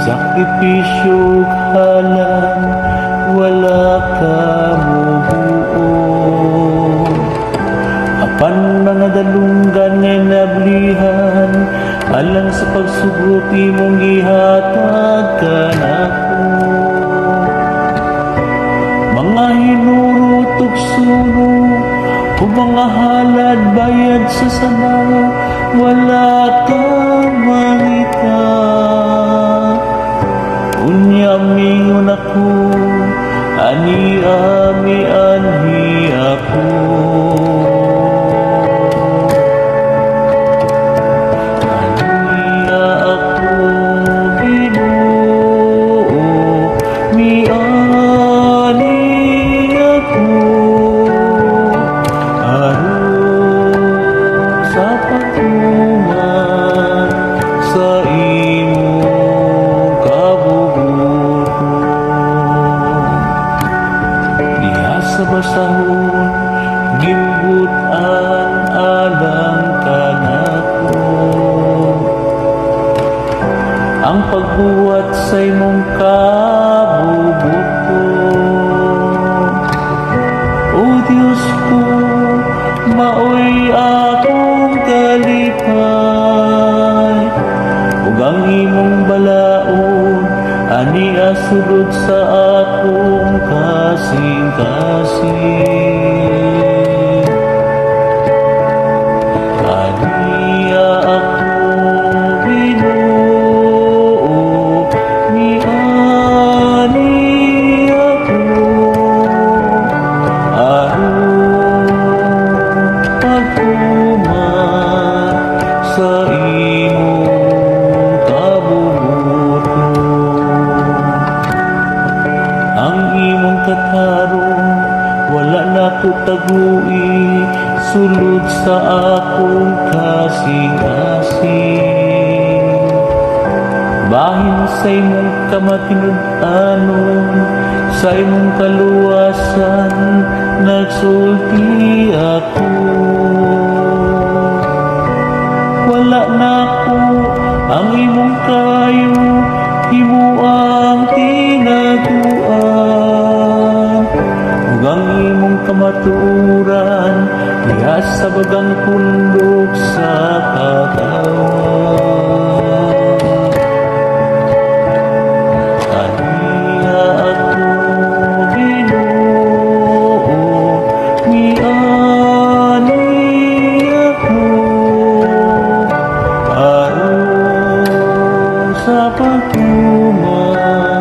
Sakripisyo ug halad, wala ka muhuot. Apan mga dalunggan nga nablihan alang sa pagsugot, imong gihatag kanako. Mga hinurot ug suno ug mga halad bayad sa sala, wala ka mangita. Unya mingon ako, "Ania, mianhi ako." Ania ako, Ginoo, mianhi ako aron sa pagtuman sa imong kabubut-on. Diha sa basahon, gimbut-an alang kanako ang pagbuhat sa imong kabubut-on. O Diyos ko, maoy akong kalipay ug ang imong balaod ania sulod sa akong kasing-kasing. Ania ako, Ginoo, mianhi ako aron pagtuman sa imong kabubut-on. Ang imong katarong wala nako tagui sulod sa akong kasing-kasing. Bahin sa imong kamatinud-anon, sa imong kaluwasan, nagsulti ako. Wala nako ang imong kaayo himuang tinaguan ug ang imong kamatuoran diha sa bagang pundok sa katawan. Ania ako, Ginoo, mianhi ako aron sa pagtuman